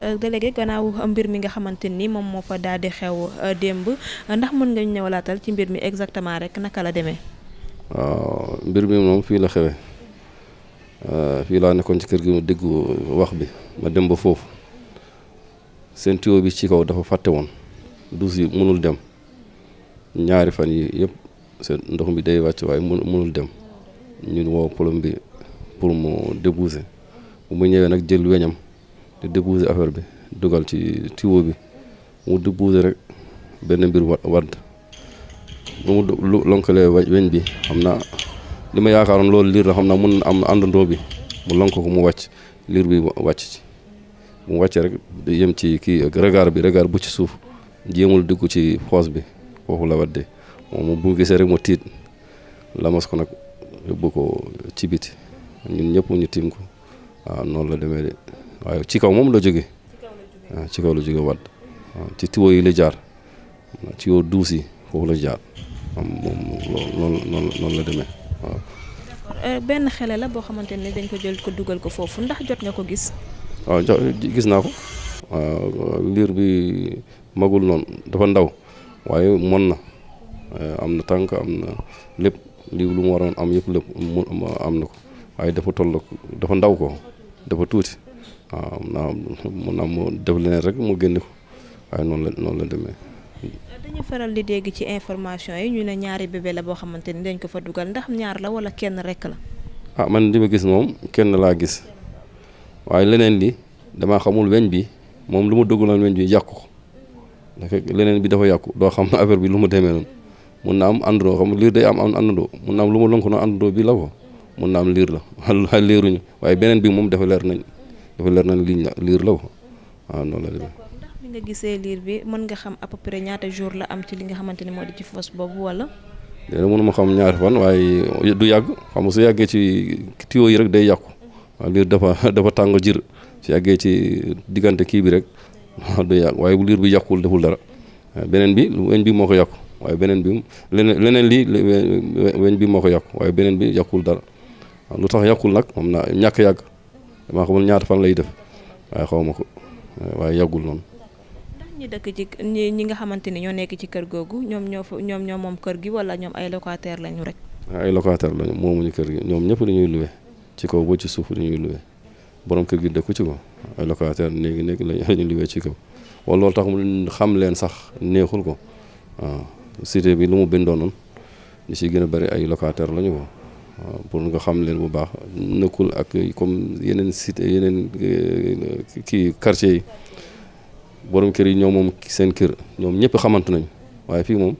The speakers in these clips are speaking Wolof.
délégué gannaaw mbir mi nga xamante ni moom moo fa daal di xew démb ndax mën nga ñëwalaatal ci mbir mi exactement rek naka la demee. waaw mbir mi moom fii la xewe fii laa nekkoon ci kër gi ma dégg wax bi ma dem ba foofu seen tuyau bi ci kaw dafa fàtte woon douche yi mënul dem ñaari fan yi yëpp seen ndox mi day wàcc waaye mënul dem ñun woo plomb bi pour mu déboucher bu mu ñëwee nag jël weñam di déboucher affaire bi dugal ci tuyau bi mu déboucher rek benn mbir wadd bu mu lonkalee weñ bi xam naa li ma yaakaaroon loolu liir la xam naa mun na am àndandoo bi mu lonk ko mu wàcc liir bi wàcc ci mu wàccee rek yem ci kii regard bu ci suuf jéemul dugg ci foos bi foofu la waddee moom bu gisee rek mu tiit lamas ko nag yóbbu ko ci biti ñun ñëpp ñu tiim ko waaw noonu la demee de waaye ci kaw moom la jóge waaw ci kaw la jóge wadd waaw ci tiwo yi la jaar ci yow duus yi foofu la jaar moom noonu la demee waaw. d'accord benn xale la boo xamante ne dañ ko jël ko dugal ko foofu ndax jot nga ko gis. waaw gis naa ko waaw liir bi magul noonu dafa ndaw waaye mën na am na tànk am na lépp lii lu mu waroon am yëpp lépp am na ko waaye dafa ndaw ko dafa tuuti waaw mun naa mu def leneen rek mu génne ko waaye noonu la demee. dañu faral di dégg ci information yi ñu ne ñaari bébé la boo xamante ni dañ ko fa dugal ndax ñaar la wala kenn rek la. ah man li ma gis moom kenn laa gis waaye leneen li damaa xamul weñ bi moom lu mu dugaloon weñ bi yàqu ko leneen bi dafa yàqu doo xam affaire bi lu mu demee noonu mun na am àndandoo xam liir day am àndandoo mun na am lu mu lonk noonu àndandoo bi la ko mun na am liir la liiruñu waaye beneen bi moom dafa leer nañ liir la ko waaw noonu la demee. ndax bi nga gisee liir bi mën nga xam à peu près ñaata jour la am ci li nga xamante ni moo di ci foos boobu wala. léegi mënuma xam ñaari fan waaye du yàgg xam nga su yàggee ci tuyau yi rek day yàqu waaw liir dafa tàng jir su yàggee ci diggante kii bi rek du yàgg waaye bu liir bi yàqul deful dara beneen bi weñ bi moo ko yàqu waaye beneen bi leneen li weñ bi moo ko yàqu waaye beneen bi yàqul dara lu tax yàqul nag moom naa ñàkk yàgg damaa xamul ñaata fan lay def waaye xaw ma ko waaye yàggul noonu. ñi dëkk ci ñi nga xamante ni ñoo nekk ci kër googu ñoom ñoo moom kër gi wala ñoom ay locataire lañu rek. ay locataire lañu moomuñu kër gi ñoom ñëpp dañuy luwe ci kaw ba ci suuf dañuy luwe borom kër gi dëkku ci ko ay locataire léegi lañu luwe ci kaw wala loolu tax mu xam leen sax neexul ko waaw cité bi lu mu bindoon noonu ñu si gën a bari ay locataire lañu ko waaw pour nga xam leen bu baax nekkul ak comme yeneen cité yeneen kii quartier yi. borom kër yi ñoom moom seen kër ñoom ñëpp xamante nañu waaye fii moom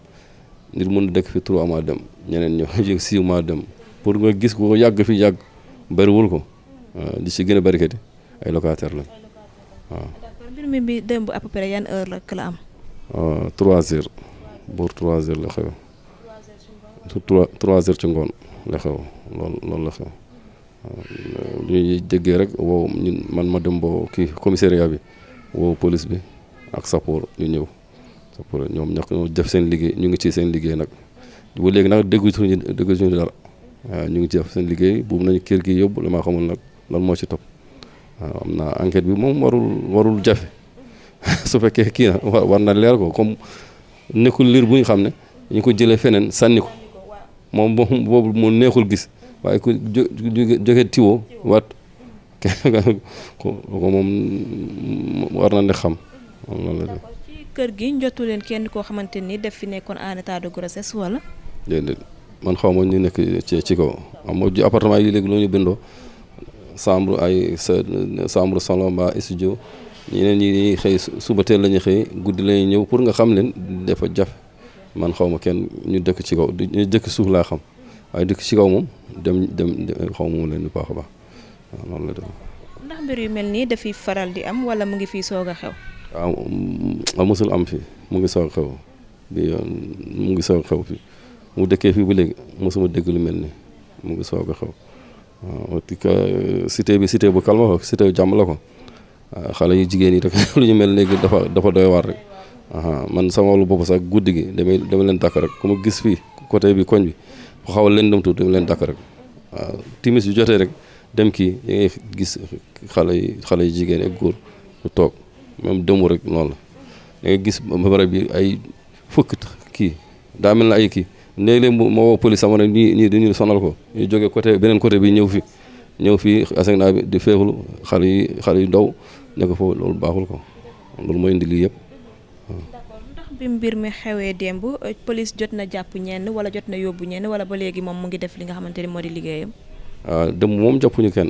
nit mën na dëkk fi 3 mois dem ñeneen ñoo 6 mois dem pour nga gis ko yàgg fi yàgg bariwul ko di si gën a bari kat ay locataire lañ waaw. d'accord mbir mi bi démb à peu près yan heure la am. 3 heures boor 3 heures la xew 3 heures ci ngoon la xew loolu la xew waaw ñuy déggee rek wow ñun man ma dem boo kii commissariat bi woo police bi ak sappoor ñu ñëw sappoor ñoom ñoo def seen liggéey ñu ngi ci seen liggéey nag ba léegi nag dégguñu dara waaw ñu ngi ci def seen liggéey buubu nañu kër gi yóbbu la maa xamul nag lan moo ci topp waaw am na enquête bi moom warul jafe su fekkee kii na war na leer ko comme nekkul liir bu ñu xam ne ñu ko jëlee feneen sànni ko moom boobu mu neexul gis waaye ku jóge tiwo waat ko moom war na ne xam loolu la. ci kër gi jotu leen kenn koo xamante ni def fi nekkoon en état de grossesse wala. déedéet man xaw ma ñu nekk ci kaw am na appartement yi léegi loo ñu bindoo chambre salon ba studio ñeneen ñi xëy suba teel la ñuy xëy guddi la ñuy ñëw pour nga xam leen dafa jafe man xaw ma kenn ñu dëkk ci kaw ñu dëkk suuf laa xam waaye dëkk ci kaw moom dem xaw ma leen bu baax a baax. waaw noonu la demee. ndax mbir yu mel nii dafiy faral di am wala mu ngi fii soog a xew. waaw mosul am fii mu ngi soog a xew bi yoon mu ngi soog a xew fii mu dëkkee fii ba léegi mosuma dégg lu mel nii mu ngi soog a xew waaw cité bi cité bu calme la cité bu jàmm la ko xale yu jigéen yi rek lu ñu mel léegi dafa doy waar rek man sama wàllu bopp sax guddi gi dama leen dàkk rek ku ma gis fii côté bi koñ bi fu xaw a leen dem tuuti dama leen dàkk rek waaw timis yu jotee rek. dem kii da ngay gis xale yu jigéen ak góor ñu toog même dëmu rek noonu la da ngay gis barab bi ay fukk kii daa mel na ay kii léeg-léeg ma woo police sama ne ñii dañuy sonal ko ñu jógee côté beneen côté bi ñëw fii asegna bi di feexlu xale yu ndaw ne ko foofu loolu baaxul ko loolu mooy indi lii yëpp. d'accord ndax bi mbir mi xewee démb police jot na jàpp ñenn wala jot na yóbbu ñenn wala ba léegi moom mu ngi def li nga xamante ni moo di liggéeyam. waaw démb moom jàppuñu kenn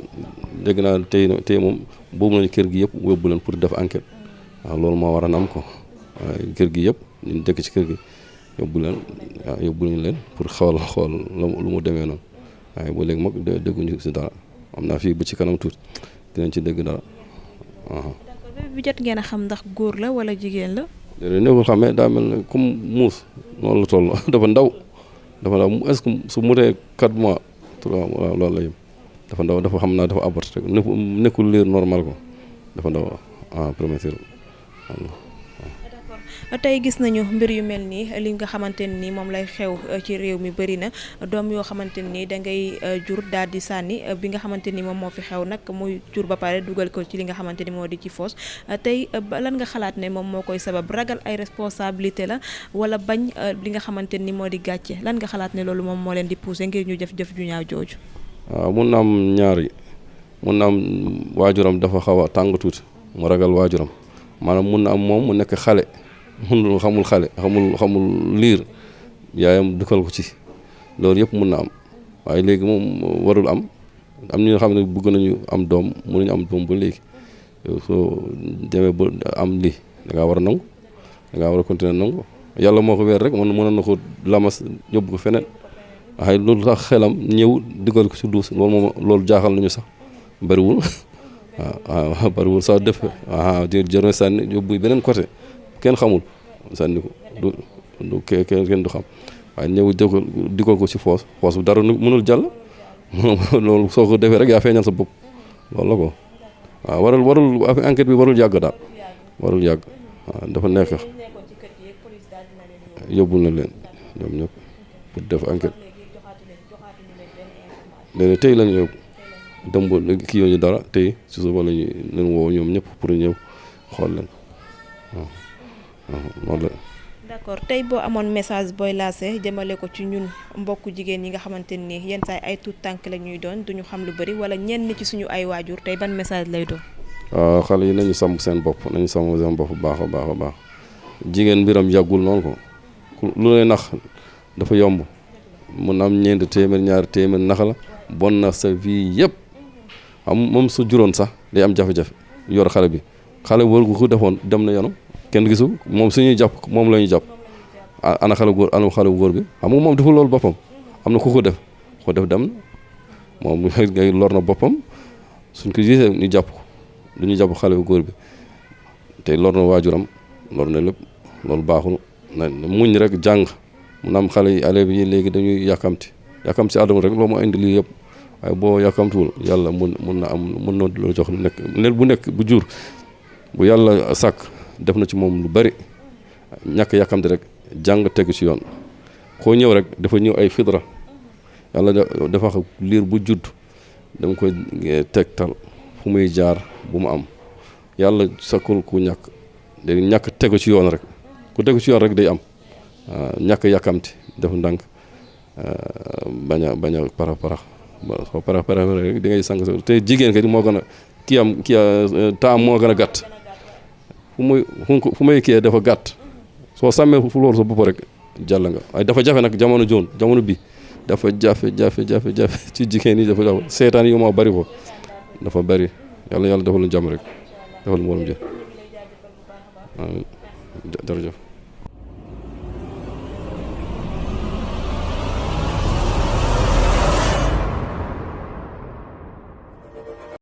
dégg naa tey moom boobu nañu kër gi yëpp yóbbu leen pour def enquête waaw loolu moo war a am ko waaye kër gi yëpp ñu dëkk ci kër gi yóbbu nañu leen pour xool lu mu demee noonu waaye ba léegi mag dégguñu si dara am naa fii ba ci kanam tuuti dinañ ci dégg dara. d'accord bi jot ngeen a xam ndax góor la wala jigéen la. léeg-léeg nekkul xam ne daa mel ne comme muus noonu la toll dafa ndaw est-ce que su mutee 4 mois 3 mois loolu la yem dafa ndaw dafa xam naa dafa avorté rek nekkul liir normal ko dafa ndaw prématuré. tey gis nañu mbir yu mel nii li nga xamante ni moom lay xew ci réew mi bëri na doom yoo xamante ni da ngay jur daal di sànni bi nga xamante ni moom moo fi xew nag muy jur ba pare dugal ko ci li nga xamante ni moo di ci foos tey lan nga xalaat ne moom moo koy sabab ragal ay responsabilité la wala bañ li nga xamante ni moo di gàcce lan nga xalaat ne loolu moom moo leen di pousser ngir ñu jëf ju ñaaw jooju. waaw mun na am ñaari mun na am waajuram dafa xaw a tàng tuuti mu ragal waajuram maanaam mun na am moom mu nekk xale. xamul xale xamul liir yaayam dugal ko ci loolu yëpp mun na am waaye léegi moom warul am ñoo xam ne bëgg nañu am doom mënuñu am doom ba léegi soo demee ba am lii da ngaa war a nangu da ngaa war a continuer nangu yàlla moo ko weer rek mën na ko lamas yóbbu ko feneen waaye loolu tax xelam ñëw dugal ko ci duus loolu jaaxal nañu sax bariwul waaw bariwul sax def di jërë sànni yóbbu beneen côté kenn xamul sànni ko du kenn du xam waaye ñëw digal ko ci foos bi dara mënul jàll loolu soo ko defee rek yaa feeñal sa bopp loolu la ko waaw warul enquête bi warul yàgg daal warul yàgg waaw dafa nekk yóbbu na leen ñoom ñëpp pour def enquête léegi tey lañu yóbbu dem kii yooyu dara tey si suba lañu leen woo ñoom ñëpp pour ñëw xool leen waaw d'accord tey boo amoon message booy lancé jëmale ko ci ñun mbokku jigéen yi nga xamante ni yenn saa ay tuut tànk la ñuy doon duñu xam lu bari wala ñenn ci suñu ay waajur tey ban message lay doon. waaw xale yi nañu sàmm seen bopp bu baax a baax jigéen mbiram yàggul noonu ko lu lay nax dafa yomb mun na am ñeenti téeméer ñaari téeméer nax la bon na sa vie yëpp moom su juróon sax day am jafe-jafe yor xale bi xale wër gu ko defoon dem na yoonam kenn gisu moom suñuy jàpp moom la ñuy jàpp ana xale góor bi xam nga moom deful loolu boppam am na ku ko def dem na moom ngay lor na boppam suñ ko gisee ñu jàpp ko du ñu jàpp xale bu góor bi te lor na waajuram lor na lépp loolu baaxul na muñ rek jàng mun am xale yi élèves yi léegi dañuy yàkkamti àdduna rek loolu moo indi lii yëpp waaye boo yàkkamtiwul yàlla mun na la jox nekk bu jur bu yàlla sàkk def na ci moom lu bari ñàkk yàkkamti rek jàng tegu ci yoon koo ñëw rek dafa ñëw ay fidra yàlla dafa wax liir bu judd dama koy tegtal fu muy jaar bu mu am yàlla sakkul ku ñàkk tegu ci yoon rek ku tegu ci yoon rek day am ñàkk yàkkamti def ndànk bañ a parax soo parax rek di ngay sang te jigéen kat moo gën a temps moo gën a gàtt fu muy kii dafa gàtt soo sàmmee fu loolu sa bopp rek jàll nga waaye dafa jafe nag jamono bi dafa jafe ci jigéen yi dafa jafe seetaan yi moo bari ko dafa bari yàlla defal lu jàmm rek defal lu mboolum jë jërëjëf